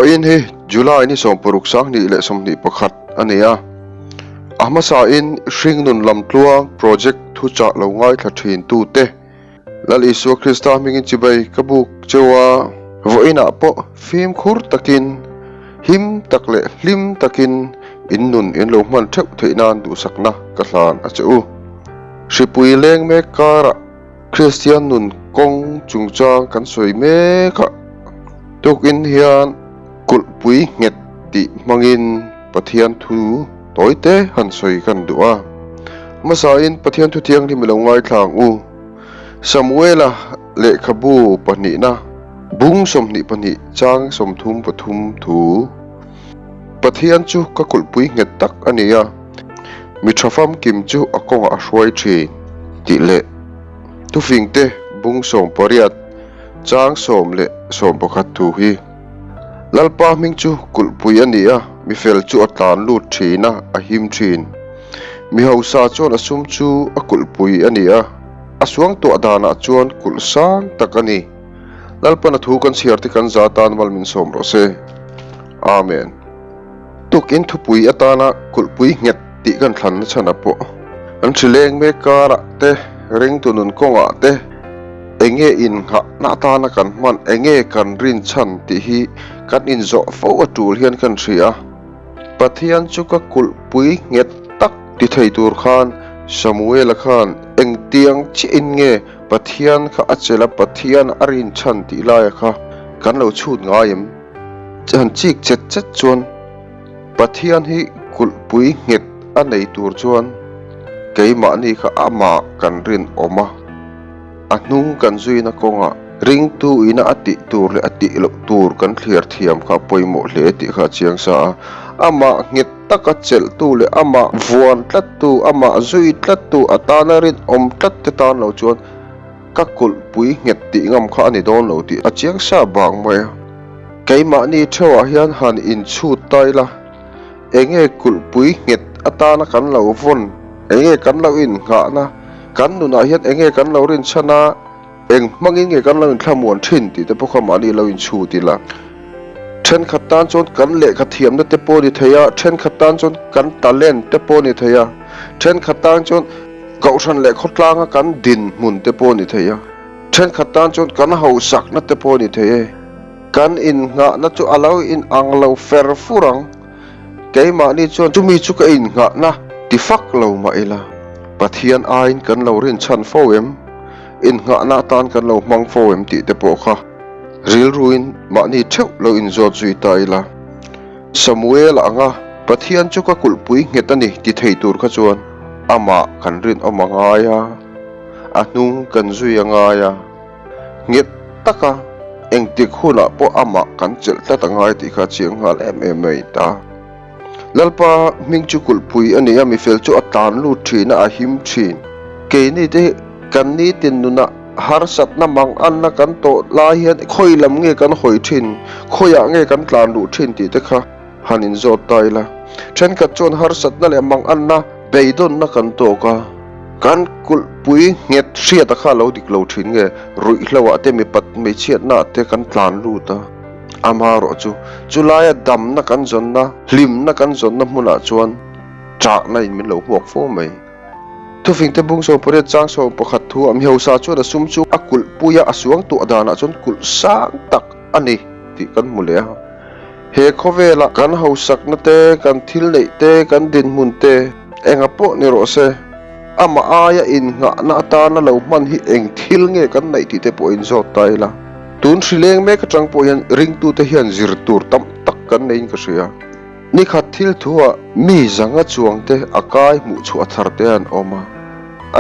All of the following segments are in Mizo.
Vawiin hi July ni 60 2021 a ni a. A hmasain Hringnun Lamtluang Project thuchah lo ngaithla thin tute Lal Isua Krista hmingin chibai ka buk cheu a. Vawiinah pawh fimkhur takin, him tak leh hlim takin in nun in lo hman theuh theih nan duhsakna ka hlan a che u. Hripui leng mek karah Kristian nun kawng chungchang kan sawi mek a, tukin hian kulhpui nghet tih hmangin Pathian thu tawite han sawi kan duh a. Hmasain Pathian thu thianghlim i lo ngaithla ang u. Samuela lehkhabu pahnihna bung 22 chang 33 thu, Pathian chu ka kulhpui nghet tak a ni a, mi tha famkim chu a kawngah a hruai thin, tih leh Thufingte bung 18 chang 10 leh 11 thu hi. Lalpa hming chu kulhpui a ni a, mi fel chu a tlan lut thin a, a him thin. Mi hausa chuan a sum chu a kulhpui a ni a, a suangtuah danah chuan kulh sang tak a ni. Lalpan a thu kan chhiar te kan za tan mal min sawm rawh se. Amen. Tukin thupui atana kulhpui nghet tih kan thlanna chhanah pawh an hri leng mek karah te, ringtu nun kawngah te, Enge innghahna atana kan hman, enge kan rinchhan tih hi kan inzawh fo a tul hian kan hria. Pathian chu ka kulhpui nghet tak ti thei tur khan Samuela khan engtiang chiahin nge Pathian kha a chelh a, Pathian a rinchhan tih laia kha kan lo chhut ngai em? Han chik chet chet chuan Pathian hi kulhpui nghet a nei tur chuan keimahni kha amah kan rinawm a. A hnung kan zuina kawngah ringtu ina a tih tur leh a tih loh tur kan thliar thiam kha a pawimawh hle tih kha a chiang sa a. Amah nghet taka chelhtu leh amah vuan tlattu, amah zui tlattu, a tana rinawm tlat te tan lo chuan ka kulhpui nghet tih ngam kha a ni dawn lo tih a chiang sa bang mai a. Keimahni theuhah hian han inchhut ta ila, enge kulhpui nghet atana kan lo vawn, enge kan lo innghahna, Kan nunah hian enge kan lo rinchhan a, eng hmangin nge kan lo inthlamuan thin tih te pawh kha mahni lo inchhut ila. Thenkhat tan chuan kan lehkha thiamna te pawh a ni thei a, thenkhat tan chuan kan talent te pawh a ni thei a, thenkhat tan chuan kohhran leh khawtlanga kan dinhmun te pawh a ni thei a, thenkhat tan chuan kan hausakna te pawh a ni thei e. Kan innghahna chu a lo inang lo fer fur ang. Keimahni chuan chumi chu ka innghahna ti fak lo mah ila, Pathian aiin kan lo rinchhan fo em? Innghahna atan kan lo hmang fo em tih te pawh kha rilruin mahni theuh lo inzawt zui ta ila. Samuel anga Pathian chu ka kulhpui nghet a ni ti thei tur kha chuan amah kan rinawm a ngai a, a hnung kan zui a ngai a. Nghet taka engtik hunah pawh amah kan chelh tlat a ngai tih kha a chiang nghal em em mai ta. Lalpa hming chu kulhpui a ni a, mifel chu a tlan lut thin a, a him thin. Keini te hi kan nitin nunah harsatna mang anna kan tawh lai hian khawi lam nge kan hawi thin, khawiah nge kan tlan luh thin tih te kha han inzawt ta ila. Thenkhat chuan harsatna leh mang anna beidawnna kan tawk a. Kan kulhpui nghet hriata kha lo dik lo thin nge, ruihhloah te mipat hmeichhiatnaah te kan tlan lut a, amaherawh chu chulaia damna kan zawnna, hlimna kan zawnna hmunah chuan ṭahna in min lo hmuak fo mai. Thufingte bung 18 chang 11 thu a mihausa chuan a sum chu a kulhpui a, a suangtuah danah chuan kulh sang tak a ni tih kan hmu leh a. He khawvela kan hausakna te, kan thil neih te, kan dinhmun te, enga pawh ni rawh se, amah aia innghahna atana lo hman hi eng thil nge kan neih tih te pawh inzawt ta ila. Tun hrileng mek atang pawh hian ringtute hian zir tur tam tak kan neiin ka hria. Nikhat thil thuah mi zanga chuang te a kai hmuh chhuah thar te an awm a,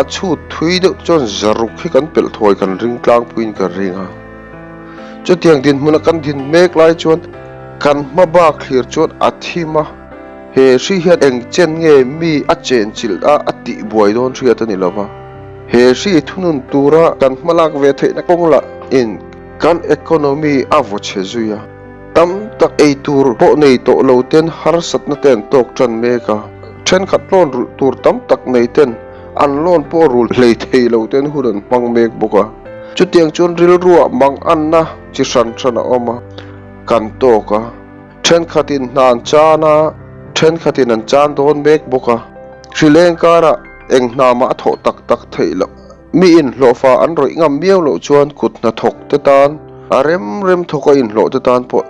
a chhut thui deuh chuan zaruk hi kan pelh thuai kan ring tlangpuiin ka ring a. Chutiang dinhmuna kan din mek lai chuan kan hma bak thlir chuan a thim a, he hri hian eng chen nge mi a chenchilh a a tih buai dawn hriat a ni lo va. He hri thunun tura kan hmalak ve theihna kawng lah in kan economy a vaw chhe zui a, tam tak ei tur pawh nei tawh lo ten harsatna te an tawk tan mek a, thenkhat loan rulh tur tam tak nei ten an loan pawh rulh hlei thei lo ten hun an hmang mek bawk a. Chutiang chuan rilruah mang anna chi hran hran a awm a, kan tawk a. Thenkhatin hna an chan a, thenkhatin an chan dawn mek bawk a. Hrileng karah eng hna mah a thawh tak tak theih loh. Mi inhlawhfa an rawih ngam miau loh chuan kut hnathawk te tan, a rem rem thawka inhlawh te tan pawh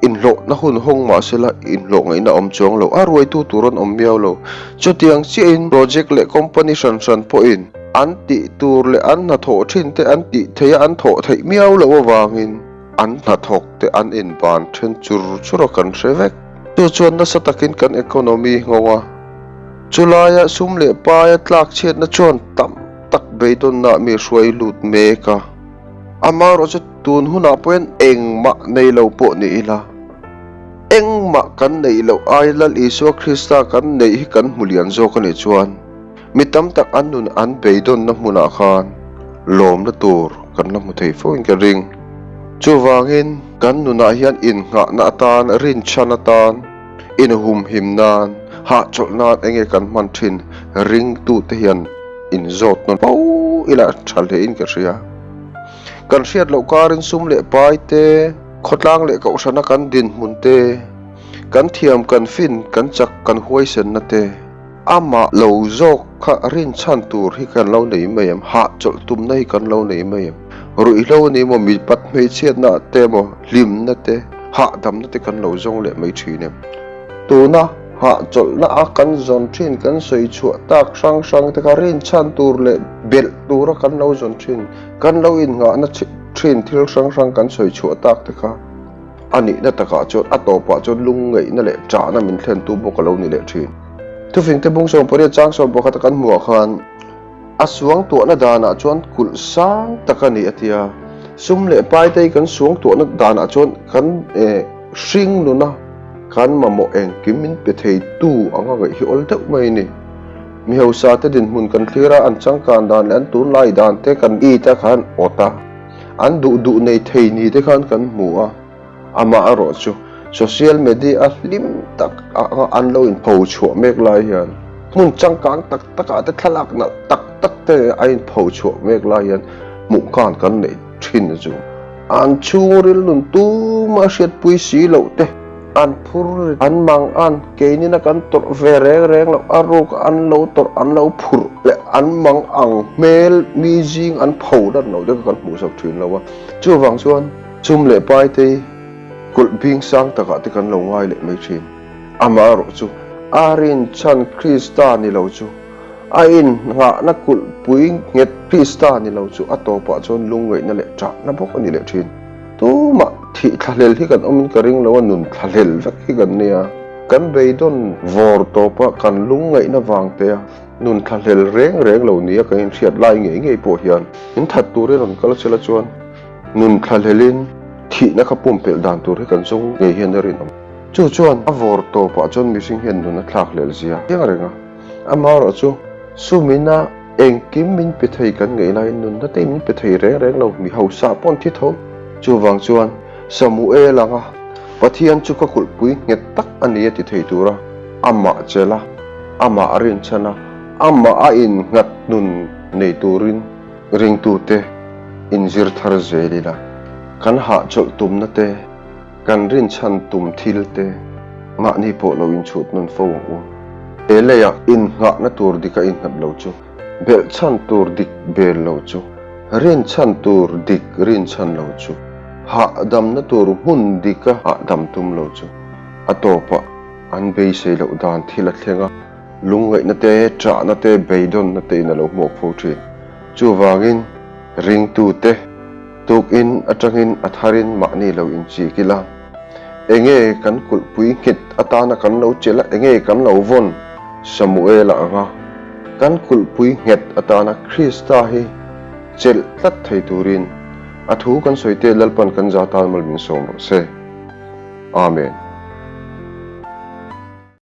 inhlawhna hun hawng mah sela inhlawh ngaihna awm chuang lo, a ruaitu tur an awm miau lo. Chutiang chiahin project leh company hran hran pawhin an tih tur leh an hnathawh thin te an tih theih a an thawh theih miau loh avangin an hnathawk te an inban then chur chur a kan hre vek. Chu chuan nasa takin kan economy nghawng a, chulaia sum leh paia tlak chhiatna chuan tam tak beidawnna mi hruai lut mek a. Amaherawhchu tun hunah pawhin engmah nei lo pawh ni ila, engmah kan neih loh ai Lal Isua Krista kan neih hi kan hmu lian zawk a nih chuan mi tam tak an nun an beidawnna hmunah khan lawmna tur kan la hmu thei fo in ka ring. Chuvangin kan nunah hian innghahna atan, rinchhan atan, inhumhim nan, hahchawlh nan enge kan hman thin ringtute hian inzawt nawn fo ila tha hle in ka hria. Kan hriat loh karin sum leh pai te, khawtlang leh kohhrana kan dinhmun te, kan thiam kan fin kan chak kan huaisenna te, Amah lo zawk kha rinchhan tur hi kan lo nei mai em? Hahchawlh tumna hi kan lo nei mai em? Ruihhlo a ni maw? Mipat hmeichhiatna te emaw, hlimna te, hahdamna te kan lo zawng leh mai thin em? Tuna hahchawlhna a kan zawn thin, kan sawi chhuah tak hrang hrang te kha rinchhan tur leh belh tura kan lo zawn thin, kan lo innghahna thin thil hrang hrang kan sawi chhuah tak te kha A nihna takah chuan a tawpah chuan lungngaihna leh ṭahna min thlentu bawk a lo ni leh ṭhin. Thufingte bung 18 chang 11 a kan hmuhah khan a suangtuahna danah chuan kulh sang tak a ni a ti a. Sum leh paitei kan suangtuahna danah chuan kan hring nuna kan mamawh engkim min pe theitu anga ngaih hi awl deuh mai a ni. Mi hausa te dinhmun kan thlir a, an changkan dan leh an tunlai dan te kan it a khan awt a. An duh duh nei thei ni te khan kan hmu a, amah erawh chu social media a hlim tak anga an lo inpho chhuah mek lai hian hmun changkang tak takah te thlalak nalh tak tak te a inpho chhuah mek lai hian hmuh khan kan neih thin chu an chhungril nun tumah hriatpui si loh te an phur rit an mang an keinin a kan tawrh ve reng reng loh a ruk an lo tawrh an lo phurh leh an mang ang hmel mi zing an pho dan loh te kha kan hmuh sak thin lo a chuvang chuan chum leh pai te kulh bing sang takah te kan lo ngai leh mai thin amaherawh chu a rinchhan Krista ni lo chu A innghahna kulhpui nghet Krista ni lo chu a tawpah chuan lungngaihna leh ṭahna bawk a ni leh ṭhin. Tumah thih thlahlel hi kan awmin ka ring lo a, nun thlahlel vek hi kan nia. Kan beidawn vawr tawpa kan lungngaihna vang tea nun thlahlel reng reng lo nia kan inhriat lai ngei ngei pawh hian min that turin rawn kal sela chuan nun thlahlelin thihna kha pumpelh dan tur hi kan zawng ngei hian a rinawm. Chu chuan a vawr tawpah chuan mihring hian nun a thlakhlel zia chiang reng a. Amaherawh chu sumina engkim min pe thei kan ngaih laiin nunna te min pe thei reng reng lo, mi hausa pawh an thi tho. Chuvang chuan Samuel anga Pathian chu ka kulhpui nghet tak a ni a ti thei tura amah chelh a, amah a rinchhan a, amah a innghat nun nei turin ringtute inzir thar zel ila, kan hahchawlh tumna te, Kan rinchhan tum thil te mahni pawh lo inchhut nawn fo ang u. He leiah innghahna tur dik a innghat lo chu, belhchhan tur dik bel lo chu, rinchhan tur dik rinchhan lo chu, hahdamna tur hmun dika hahdam tum lo chu, a tawpah an beisei loh dan thil a thleng a, lungngaihna te, ṭahna te, beidawnna te in a lo hmuak fo ṭhin. Chuvangin ringtute. Tukin atangin a tharin mahni lo inchik ila, enge kan kulhpui nghet atana kan lo chelh a, enge kan lo vawn Samuela anga kan kulhpui nghet atana Krista hi chelh tlat thei turin a thu kan sawi te Lalpan kan za tan mal min sawm rawh se. Amen.